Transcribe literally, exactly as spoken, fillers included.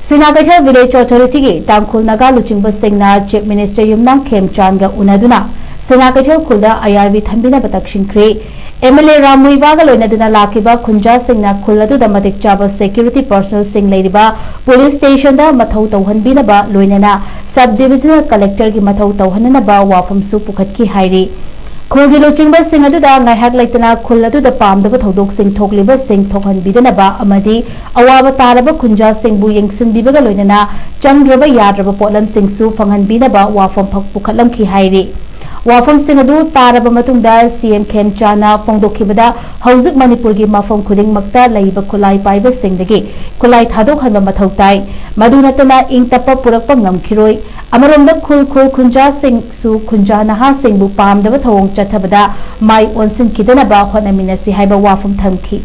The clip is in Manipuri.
ꯁꯤꯅꯥ ꯀꯩꯊꯦꯜ ꯚꯤꯂꯦꯖ ꯑꯣꯊꯣꯔꯤꯇꯤꯒꯤ ꯇꯥꯡꯈꯨꯜ ꯅꯥꯒꯥ ꯂꯨꯆꯤꯡꯕꯁꯤꯡꯅ ꯆꯤꯐ ꯃꯤꯅꯤꯁꯇꯔ ꯌꯨꯝꯅꯥꯝ ꯈꯦꯝꯆꯥꯟꯒ ꯎꯅꯗꯨꯅ ꯁꯤꯅꯥ ꯀꯩꯊꯦꯜ ꯈꯨꯜꯗ ꯑꯥꯏ ꯑꯥꯔ ꯕꯤ ꯊꯝꯕꯤꯅꯕ ꯇꯛꯁꯤꯟꯈ꯭ꯔꯦ꯫ ꯑꯦꯝ ꯑꯦꯜ ꯑꯦ ꯔꯥꯝ ꯃꯨꯏꯋꯥꯒ ꯂꯣꯏꯅꯗꯨꯅ ꯂꯥꯛꯈꯤꯕ ꯈꯨꯟꯖꯥꯁꯤꯡꯅ ꯈꯨꯜ ꯑꯗꯨꯗ ꯃꯇꯤꯛ ꯆꯥꯕ ꯁꯦꯀ꯭ꯌꯨꯔꯤꯇꯤ ꯄꯔꯁꯣꯅꯦꯜꯁꯤꯡ ꯂꯩꯔꯤꯕ ꯄꯨꯂꯤꯁ ꯁ꯭ꯇꯦꯁꯟꯗ ꯃꯊꯧ ꯇꯧꯍꯟꯕꯤꯅꯕ, ꯂꯣꯏꯅꯅ ꯁꯕ ꯗꯤꯕꯤꯖꯅꯦꯜ ꯀꯂꯦꯛꯇꯔꯒꯤ ꯃꯊꯧ ꯇꯧꯍꯟꯅꯅꯕ ꯋꯥꯐꯝꯁꯨ ꯄꯨꯈꯠꯈꯤ ꯍꯥꯏꯔꯤ꯫ ꯈꯨꯜꯒꯤ ꯂꯨꯆꯤꯡꯕꯁꯤꯡ ꯑꯗꯨꯗ ꯉꯥꯏꯍꯥꯛ ꯂꯩꯇꯅ ꯈꯨꯜ ꯑꯗꯨꯗ ꯄꯥꯝꯗꯕ ꯊꯧꯗꯣꯛꯁꯤꯡ ꯊꯣꯛꯂꯤꯕꯁꯤꯡ ꯊꯣꯛꯍꯟꯕꯤꯗꯅꯕ ꯑꯃꯗꯤ ꯑꯋꯥꯕ ꯇꯥꯔꯕ ꯈꯨꯟꯖꯥꯁꯤꯡꯕꯨ ꯌꯦꯡꯁꯤꯟꯕꯤꯕꯒ ꯂꯣꯏꯅꯅ ꯆꯪꯗ꯭ꯔꯕ ꯌꯥꯗ꯭ꯔꯕ ꯄꯣꯠꯂꯝꯁꯤꯡꯁꯨ ꯐꯪꯍꯟꯕꯤꯅꯕ ꯋꯥꯐꯝ ꯐ-, ꯄꯨꯈꯠꯂꯝꯈꯤ ꯍꯥꯏꯔꯤ꯫ ꯋꯥꯐꯝꯁꯤꯡ ꯑꯗꯨ ꯇꯥꯔꯕ ꯃꯇꯨꯡꯗ ꯁꯤ ꯑꯦꯝ ꯈꯦꯝꯆꯥꯅ ꯐꯣꯡꯗꯣꯛꯈꯤꯕꯗ, ꯍꯧꯖꯤꯛ ꯃꯅꯤꯄꯨꯔꯒꯤ ꯃꯐꯝ ꯈꯨꯗꯤꯡꯃꯛꯇ ꯂꯩꯕ ꯈꯨꯠꯂꯥꯏ ꯄꯥꯏꯕꯁꯤꯡꯗꯒꯤ ꯈꯨꯠꯂꯥꯏ ꯊꯥꯗꯣꯛꯍꯟꯕ ꯃꯊꯧ ꯇꯥꯏ꯫ ꯃꯗꯨ ꯅꯠꯇꯅ ꯏꯪ ꯇꯞꯄ ꯄꯨꯔꯛꯄ ꯉꯝꯈꯤꯔꯣꯏ꯫ ꯑꯃꯔꯣꯝꯗ ꯈꯨꯜ ꯈꯨꯜ ꯈꯨꯟꯖꯥꯁꯤꯡꯁꯨ ꯈꯨꯟꯖꯥ ꯅꯍꯥꯁꯤꯡꯕꯨ ꯄꯥꯝꯗꯕ ꯊꯧꯑꯣꯡ ꯆꯠꯊꯕꯗ ꯃꯥꯏ ꯑꯣꯟꯁꯤꯟꯈꯤꯗꯅꯕ ꯍꯣꯠꯅꯃꯤꯟꯅꯁꯤ ꯍꯥꯏꯕ ꯋꯥꯐꯝ ꯊꯝꯈꯤ꯫